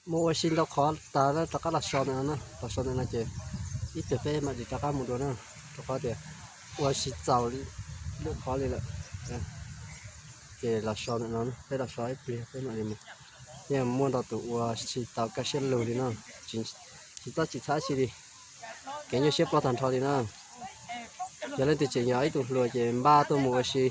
Mus ua si ntau qhov tas rov qab los so ntawm no na, los so ntawm no ces ib pliag peb mam li rov qab mus dua na, rau qhov tias ua si txaus lwm qhov li lawm. Ces los so ntawm no, peb los so ib pliag peb mam li mus. Yeej muaj ntau tus ua si tau kaj siab lug li no, tsis txob tsis txhab si li, kev nyuaj siab ploj tag nrho li na. Yog leej twg tseem yog ib tug hluas ces npaj tuaj mus ua si.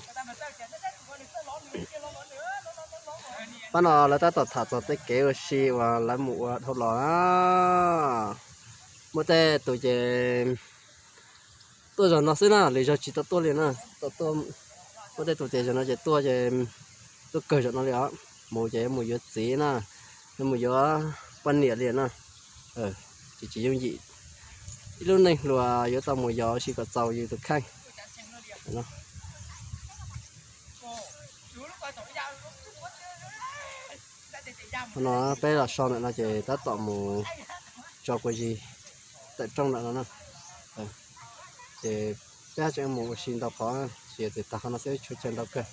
Pab no lawv tab tom tham txog tej kev ua si uas lawv mus ua dhau los na. Muaj tej tus ces tuaj zaum no xwb na, lwm zaug tsis tau tuaj li na. Muaj tej tus tias zaum no ces tuaj ces tuaj kawg zaum no li os. Mus ces yuav mus yuav txiv na, yuav mus yuav poj niam li na. Ces tsis yooj yim ib lub neej hluas yuav tau mus yos ua si kom txaus yus tus kheej. Qhov no peb los so ntawm no ces tab tom mus tso kuv zis tawm rooj ntawm no na. Ces peb tseem mus ua si ntau qhov, tsis yog tias tag qhov no xwb, tshuav chaw ntau kawg.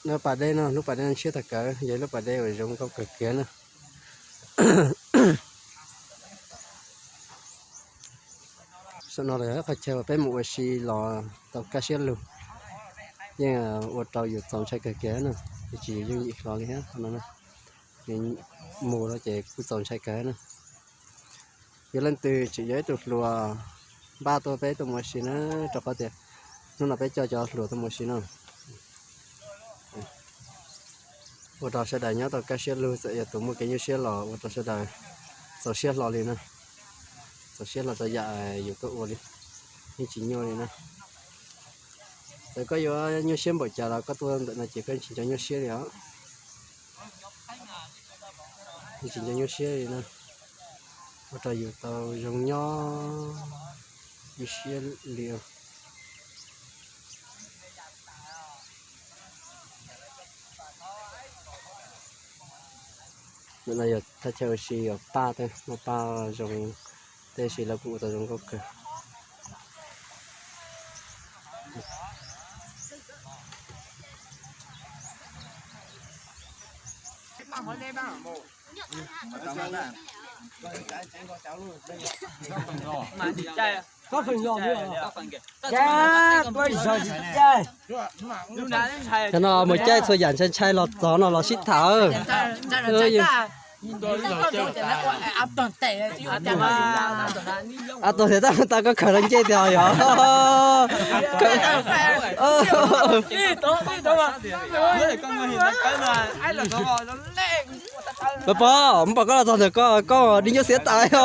Lub pas dej no, lub pas dej no ntshiab tag kawg, yog ib lub pas dej uas zoo nkauj kawg kiag na. Saum no los yog ib qhov chaw uas peb mus ua si los tau kaj siab lug, yeej ua rau yus txaus ntshai kawg kiag na, tsis yooj yim hlo li thiab qhov no na. Yus mus no ces kuj txaus ntshai kawg na. Yog leej twg tseem yog ib tug hluas npaj tuaj peb tuaj mus ua si na, rau qhov tias hnub no peb coj cov hluas tuaj mus ua si no. Ua rau sawv daws nyob tau kaj siab lug, txawm yog tus muaj kev nyuaj siab los ua rau sawv daws txaus siab hlo li na. Txaus siab hlo rau yam yus tuaj ua li, yeej tsis nyuaj li na. Txawm koj yuav nyuaj siab npaum cas los koj tuaj ntawm no ces koj yeej tsis nco nyuaj siab li os. Yeej tsis nco nyuaj siab li na. Ua rau yus tau zoo nyob ib siab li. Ntawm no yog thaj chaw ua si uas paj tej, muaj paj zoo, tab sis lawv kuj ua tau zoo nkauj kawg. Cov no mus caij txhua yam ntshai ntshai los txog no los sib tham. Ab tog thiab tab koj khaws los ncej tiag yog. Pog pog, muab pom koj los txog ntawm koj, koj di nyuaj xiab tas os.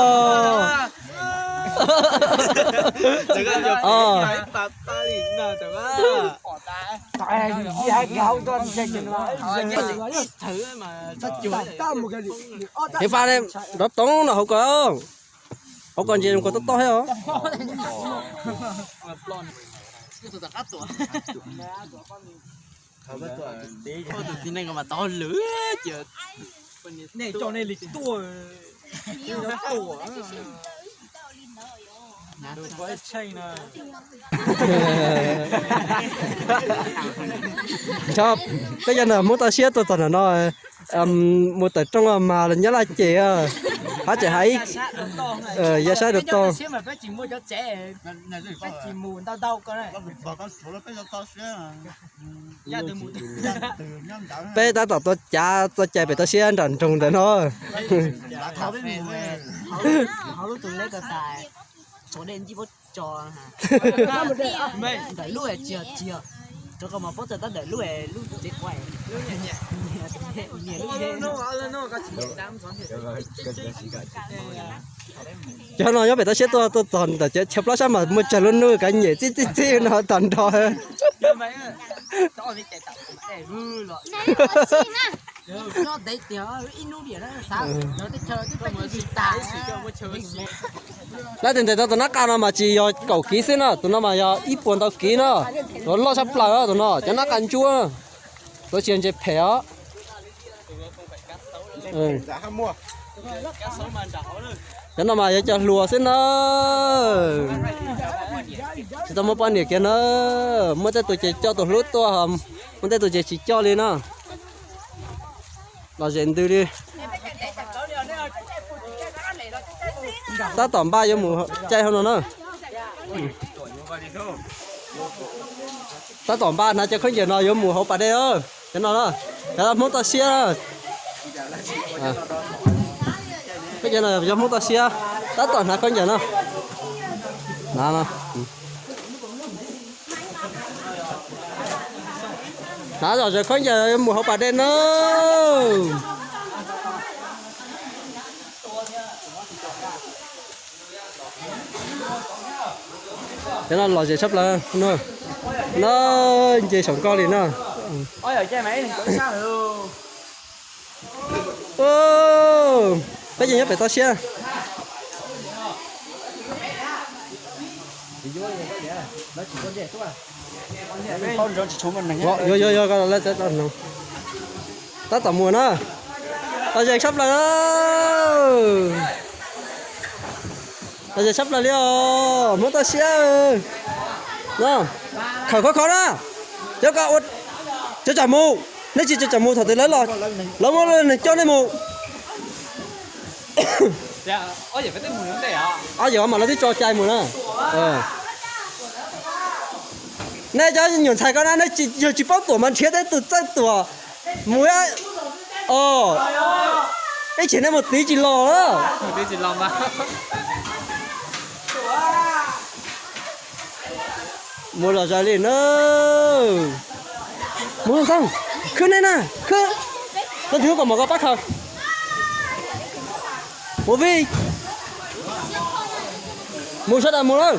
Hev fas nrov toov no hauv ko, hauv ko ntses zoo ko tob tob thiab os. Nco, peb cov ntawm Hmoob toj siab tuaj txog ntawm no, mus tawm rooj mas los nyob laj ces, hab tseem hais ya saib rau toj. Peb tab tom tuaj cav txoj cai pem toj siab nram nroog ntawm no. Cov no nyob pem toj siab tuaj, tuaj txog ntawm cov chaw plab sab mas muaj tsawg lub hnub kav nyem txij txij txij no tag nrho. Lab tes ntes tau tus nab qa no mas tsis yog kaum kiv xwb na, tus no mas yog ib puas ntau kiv na. Tus loj tshaj plaws tus no, cov nab qa ntsuab, tuav tsis yog ntses phem os. Cov no mas yog cov hluas xwb na, tsis tau muaj poj niam kiag na. Muaj tej tus ces coj tus hlub tuaj, muaj tej tus ces tsis coj li na. Los zem ntws li. Tab tom npaj yuav mus caij hauv no na. Tab tom npaj hnav cov khaub ncaws no yuav mus hauv pas dej. Cov no, cov Hmoob toj siab. Khaub ncaws no yog Hmoob toj siab. Tab tom hnav khaub ncaws no. Hnav zom zaws khaub ncaws yuav mus hauv pas dej na. Cov no lom zem tshaj plaws no. Nce saum nkoj li no. Peb ces nyob pem toj siab. Yuav, yuav, yuav, tab tom mus na. Lom zem tshaj plaws. Lom zem tshaj plaws li os, Hmoob toj siab. No, khawm khov kho na. Cov ko ua, cov tsam mus, nej tsis tsom tsam mus thaum twg lawv los, lawv muab neeg coj nej mus. Ob yawm mas lawv twb tso cai mus na. Nej cov nyuam ntxhais ko na, nej yog tsis paub tuam mas nrhiav tej tus txawj tuam mus. Ib tsam nej mus tid tsis los. Mus lom zem li na. Mus, khwb nej na, khwb. Koj twb kom mov koj pab khaws. Mus vij. Mus sawv daws mus lawm.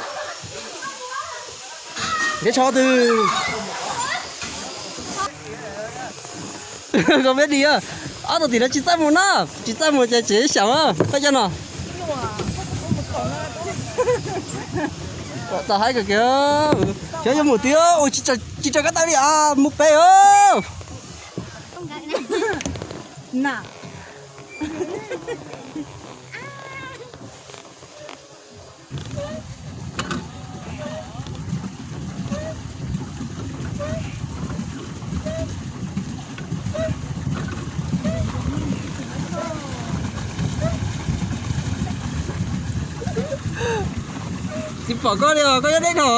Nrhiav tsho twg. Koj peb di, ob tug tim no tsis txawj mus na, tsis txawj mus ces tseem xyaum peb cov no. Tau haib kawg kiag. Xyov yuav mus twg, ua tsis raws kab taw li os, mus pem os. Tsis pom koj li os, koj nyob deb dhau.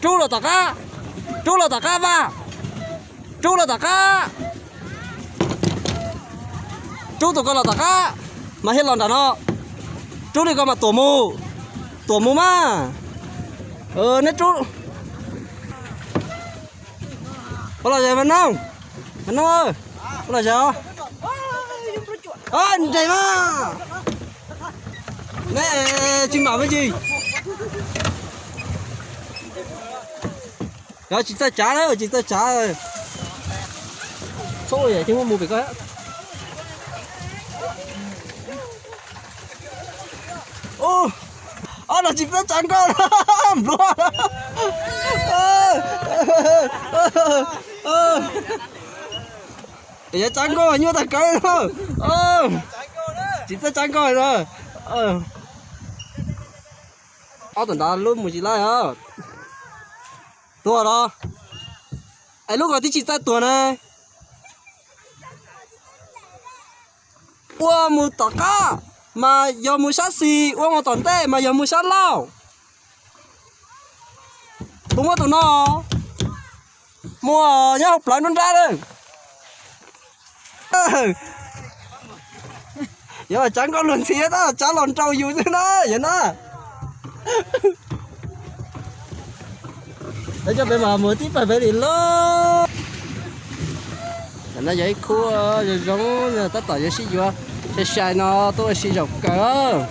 Rub los tom qab, rub los tom qab Vaj, rub los tom qab. Rub tus ko los tom qab, mas thiaj los nram no. Rub li ko mas tuam mus, tuam mus mas. Neb rub. Ua los zes mas noog, mas noog, ua los zes os. Nres mas. Neb tsis mam me ntsis. Yog tsis txawj tsav na, tsis txawj tsav. Txhob ua yam ces muab mus pem ko. Ob no tsis txawj tsav nkauj npluav. Yog tsav nkauj nyuaj tag kawg no. Tsis txawj tsav nkauj no. Ob tug nrad lub mus tsis laij os. Tuag los? Es lub ko twb tsis txawj tuag na. Ua mus tom qab mas yog mus sab xis, ua mus tom ntej mas yog mus sab laug. Puas muaj tus no? Muaj, nyob hauv plawv nruab nrab lawm. Yog tsav nkauj luag ntxhi tab tsav los nrau yus xwb na yog na. Coj peb mas mus tib pawg peb li lauj. Tam no yog ib khub zoo zoo, tab tom yuav sib yuav sai sai no tuaj ua si zaum kawg.